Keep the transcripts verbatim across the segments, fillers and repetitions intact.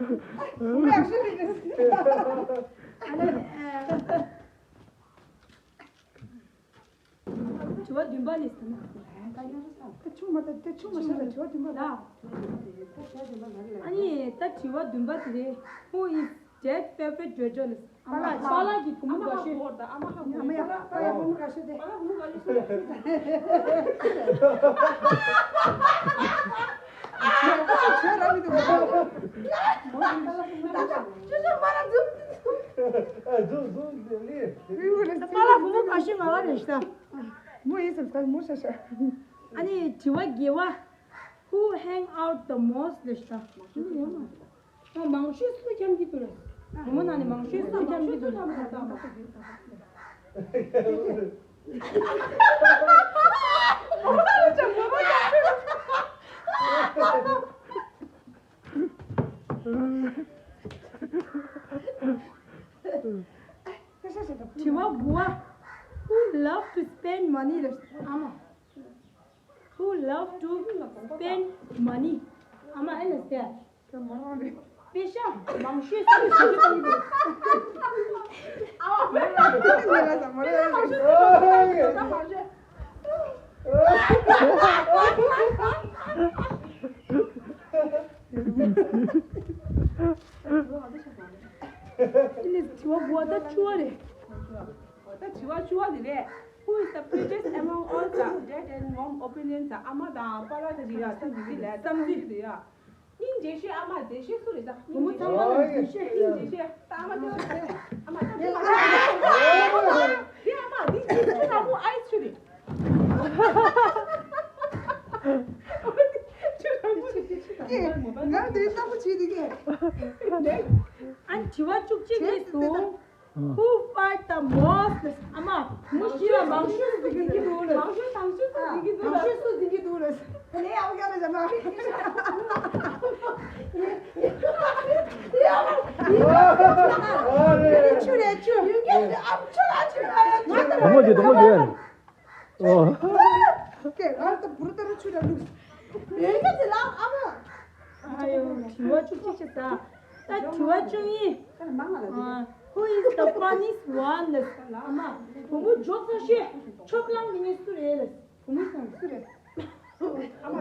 ཡག་ཤོས་རེད། ཨ་ནི། དྲི་བ་བདུན་པ་ནི་ཟེར་ན། ད་ཆུང་མ་ད་ད་ཆུང་མ་ཤ་ལ་དྲི་བ་བདུན་པ་ལ། ཨ་ནི་ད་དྲི་བ་བདུན་པ་དེ་རེད། Who is Dad's favorite jojo ལ། པཱ་ལགས་པཱ་ལགས་ཀྱི་བུ་མོ་དགའ་ཤོས། ཨ་མ་ཧ་གོ། ཨ་མ་ཡ་པཱ་ལགས་བུ་མོ་དགའ་ཤོས་དེ། པཱ་ལགས་བུ་མོ་དགའ་ཤོས་སུ་རེད། ཁྱོད་རང་མི་འདུག་ད་ད་ཅོ་ཅོ་པཱ་ལགས་འཛུམ། འཛུམ་འཛུམ་ལི། པཱ་ལགས་བུ་མོ་དགའ་ཤོས་ང་ལ་རེད་ཤག་མོ་ཡིན་སམ་ད་མོ་ཤ་ཤ། ཨ་ནི་དྲི་བ་བརྒྱད་པ། Who hang out the most ལ་ཤག་ཨ་ནི་ཡོད་མ། ཨ་མང་ཤོས་སུ་འཁྱམ་གྱི་འདུག་ལ། བུ་མོ་ནང་ནས་མང་ཤོས་སུ་འཁྱམ་གྱི་འདུག་ལ། དྲི་བ་དགུ་པ། Who love to spend money ལ། ཨ་མ། Who love to spend money? ཨ་མ་ཨེ་ལ་ཟེར། པེ་ཤ་མང་ཤོས་སུ་ཟ་གི་འདུག་ཨ་མ་ཨེ་ལ་ཟ་མ་རེད། ཨ་མ་ཨེ་ལ་ཟ་མང་ཤོས་སུ་ཟ་གི་འདུག་ཨ་མ་ཨེ་ལ་ཟ། དེ་ནས་དྲི་བ་དགུ་པ་ད་བཅུ་པ་རེད། ད་དྲི་བ་བཅུ་པ་དེ་རེད། Who is the prettiest among all the dead and mom opinions? ཨ་མ་དང་པཱ་ལགས་ཀྱི་ཡ་བསམ་ཚུལ་ལ་བསམ་ཚུལ་དེ་ཡ། སྙིང་རྗེ་ཤོས། ཨ་མ་བདེ་ཤོས་སུ་རེད་ད། བུ་མོ་ཚང་མ་ལ་བདེ་ཤོས། སྙིང་རྗེ་ཤོས། ད་ཨ་མ་ཚང་མ་ལ། ཨ་མ་ཚང་མ་ལ། དེ་ཨ་མ་འདི་ཅི་ཆུ་ལ་བུ་ཨའི་ཆུ་རེད། ཆུ་ལ་བུ། ང་དེ་ལྟ་བུ་བྱེད་དེ་གས། ཨ་དྲི་བ་བཅུ་གཅིག་རེད་སོང་། Who fight the most? ཨ་མ། བུ་མོ་ཞིག་ལ་མང་ཤོས་སུ་འཛིན་གྱི་འདུག་ལ། མང་ཤོས་དང་ཤོས་སུ་འཛིན་གྱི་འདུག་ལ། མང་ཤོས་སུ་འཛིན་གྱི་འདུག་ལ། དེ་ནས་ཡག་པོ་རྒྱག་ལ་བྱ་མ། ཆུ་རེད་ཆུ། ཡུན་གྱི་ཨ་ཆུ་ཨ་ཆུ་ཨ་ཆུ། དོ་མོ་གི་དོ་མོ་གི། ཨོ། ཀེ་ང་ད་བུར་ད་རུ་ཆུ་ར་ལུག། ཡུན་གྱི་ལག་ཨ་མ། ཨ་ཡོ། དྲི་བ་བཅུ་གཅིག་བྱས་ད། ད་དྲི་བ་བཅུ་གཉིས། ཨ། Who is the funniest one? ཨ་མ། བུ་མོ་ཇོག་ཚ་ཤོས་ཆོབ་ལང་གི་ངེས་སུ་རེད་ལ། བུ་མོ་དང་སུ་རེད།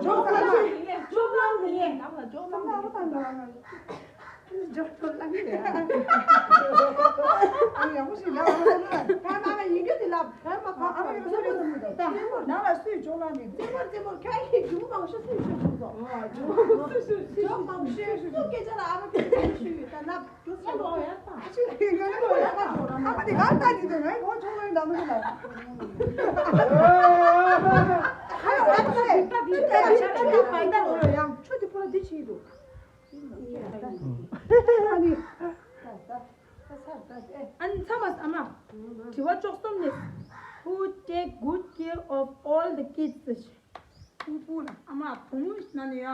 ཇོག་ཚ་ཤོས་ཆོབ་ལང་གི་ངེས། ནམ་ལ་ཇོག་ལང་གི་ངེས། ཇོག་ལང་གི་ཡ། ཨ་ཡག་པོ་ཞིག་ལབ། ཨ་མ་ཨ་མ་ཡིན་རྒྱུ་དེ་ལབ། ཨ་མ་ཨ་མ་ཡིན་རྒྱུ་དེ་ལབ། ད་ནང་ལ་སུས་ཇོག་ལང་གི། རྩེད་མོ་རྩེད་མོ་ཁྱོད་ཡིན་རྒྱུ་མང་ཤོས་སུས་ཤོད་ཇོག་ཚོ། ཇོག་མང་ཤོས་སུ་སྐད་ཆ་ལ་ཨ་མ་སྐད་ཆ་ཤོད་ཡོད་ད་ལབ། ཨ་ནི་ང་ལྟ་ནི་དེ་ངའི་ཕོ་ཆུང་བའི་འདམ་གི་ལ། ཨ་ནི་ང་ལྟ་ནི་དེ་ཕན་ད་ལོ་ཡང་ཆུ་དེ་ཕོ་ལ་འདི་བྱེད་འདུག་ཨ་ནི། ཨ་ནི་ཚང་མ་ཨ་མ། དྲི་བ་བཅུ་གསུམ་ནི། Who take good care of all the kids? ཨ་མ་བུ་མོ་ན་ནི་ཡ།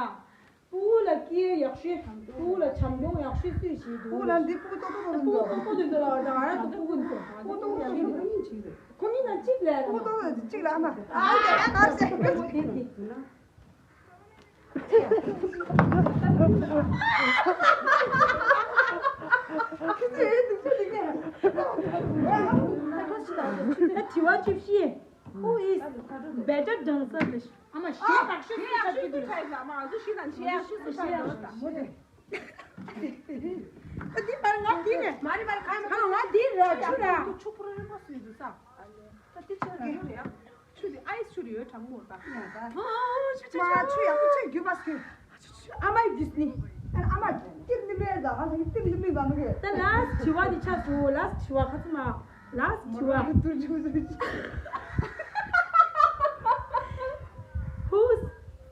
ཕྲུ་གུ་ལ་སྐྱེལ་ཡག་ཤོས། ཕྲུ་གུ་ལ་བྱམས་སྐྱོང་ཡག་ཤོས་སུས་བྱེད་འདུག་ཕྲུ་གུ་ལ་འདི་ཕྲུ་གུ་ཏོག་ཏོག་ཏོག་ཏོག་འདུག་ཕྲུ་གུ་ཏོག་ཏོག་འདུག་ལ་ང་རང་ཚོ་ཕྲུ་གུ་འདུག་ཕྲུ་གུ་ཏོག་ཏོག་ཡག་ཤོས་ཁོ་གཉིས་ན་གཅིག་ལས་ཕྲུ་གུ་ཏོག་ཏོག་གཅིག་ལ་ཨ་མ། ཨ་ཡ་ཨ་ཟེར། ཕྲུ་གུ་དེ་དེ། ད་དྲི་བ་བཅུ་བཞི། Who is better dancer? ཨ་མ་གཞས་ཡག་ཤོས་སུས་ཆགས་ཀྱི་འདུག་ཨ་མ་ང་ཚོ་གཞས་དང་གཞས་ཡག་ཤོས་སུ་ཆགས་ཀྱི་འདུག་ད་འདི་པར་ང་འདི་རེད། མ་རེད་མ་རེད། ཁ་ནང་ང་འདི་རེད། ཆུ་ར་ཆུ་ཕུ་ར་རིམ་པ་སུས་འདུག་ས། ད་འདི་ཆུ་ར་རེད་ཡ། ཆུ་འདི་ཨའི་སི་ཆུ་རེད་ཡོད་གྲང་མོ་ད། ཨ་ཆུ་ཆུ་ཆུ་ཆུ་ཡག་པོ་ཆུ་རྒྱུ་པ་སུས། ཨ་མ་ཡི་འདི་སི་ནི། ཨ་མ་ཏིར་ནི་མེད་ད། ང་ཚོ་ཏིར་ནི་མེད་ད་ནུ་གོ། ད་last དྲི་བ་འདི་ཆགས་སོང་། last དྲི་བ་ཁ་ཚུ་མ། last དྲི་བ། Whose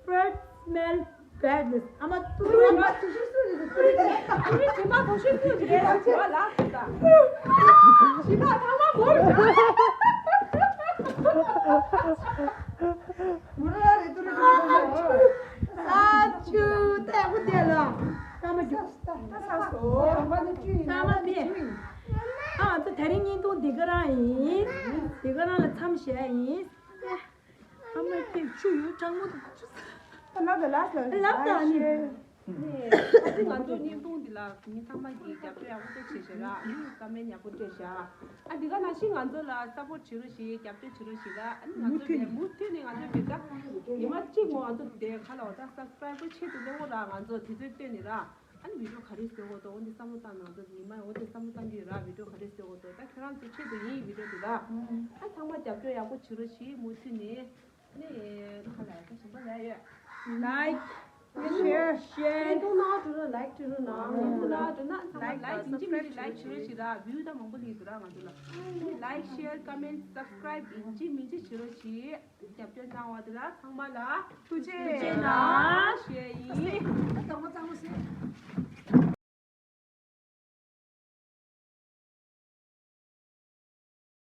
breath smell bad? ཨ་མ་ཏུ་རུ་མ་ཏུ་ཤི་སུ་རེད། ཏུ་རུ་ཏུ་རུ་དྲི་མ་ཐོ་ཤི་སུ་རེད། དྲི་མ་ལ་སུ་ད། དྲི་མ་ཐ་མ་མོ་རེད། མོ་ར་རེད། ཏུ་རུ་ཏུ་རུ། ཨ་ཆུ་ལྟ་བུ་དེ་ལ་ཐ་མ་རྒྱུ། ད་ས་སོ། ཐ་མ་ནི་ཅི་ཡིན། ཐ་མ་དེ། ཨ་ང་ཚོ་དེ་རིང་བརྙན་ཐུང་འདི་ག་རང་ཡིན། འདི་ག་རང་ལ་མཚམས་བཞག་ཡིན། ཨ་མ་ཁྱེད་ཆུ་ཡོད་གྲང་མོ་དང་ཆུ་ས། ད་ལ་ད་ལ་ལ་ལ་ད་ནི། ནས་ཨ་ཙི་ང་ཚོ་བརྙན་ཐུང་འདི་ལ་མི་ཚང་མ་གིས་རྒྱབ་སྐྱོར་ཡག་པོ་སྤྲད་བྱས་ར། ཨ་ནི་ཀ་མེན་ཡག་པོ་སྤྲད་བྱས། ཨ་འདི་ག་ནང་བཞིན་ང་ཚོ་ལ་སབ་པོར་བྱེད་རོགས་བྱེད། རྒྱབ་སྐྱོར་བྱེད་རོགས་བྱེད་ར། ཨ་ནི་ང་ཚོ་མུ་མཐུད་ནས་མུ་མཐུད་ནས་ང་ཚོ་དེ་ད་ཉི་མ་གཅིག་མོ་ང་ཚོ་དེ་ག་ལ་འོ་ད་སབ་སི་ཀ་རའི་བར་ཆེད་དུ་སླེབས་འོ་ར། ང་ཚོ་དུས་ཚོད་བཏོན་ནས་ར། ཨ་ནི་བི་ཌིའོ་ག་རེ་བཟོ་དགོས་འདུག་འོ་འདི་བསམ་བློ་བཏང་། ང་ཚོ་ཉི་མ་འོ་འདི་བསམ་བློ་བཏང་གི་ཡོད་ར། བི་ཌིའོ་ག་རེ་བཟོ་དགོས་འདུག་ད་ཁྱེད་རང་ཚོ་ཆེད་དུ་ཡིན་བི་ཌིའོ་འདི་ར། ཨ་ཚང་མ་རྒྱབ་སྐྱོར་ཡག་པོ་བྱེད་རོགས་བྱེད། མུ་མཐུད་ནས། ཨ་ནི་ཁ་ལ་ད་གཞན་པ་ལ་ཡོད། Like, share, share. ཡིན་འདུག་ན་ལའིག་བྱེད་རོགས་གནང་། ཡིན་འདུག་ན་ཚང་མ་ལའིག་ཡིན་གཅིག་མིན་གཅིག་ལའིག་བྱེད་རོགས་བྱེད་ར། བིའུ་ད་མང་པོ་སླེབས་འདུག་ར་ང་ཚོ་ལ། ཨ་ནི་ལའིག་ཤེར་ཀ་མེན་སབ་སི་ཀ་རའིབ་ཡིན་གཅིག་མིན་གཅིག་བྱེད་རོགས་བྱེད། རྒྱབ་སྐྱོར་གནང་བ་དེ་ལ་ཚང་མ་ལ་ཐུགས་རྗེ་ཆེ་གནང་། ཤེར།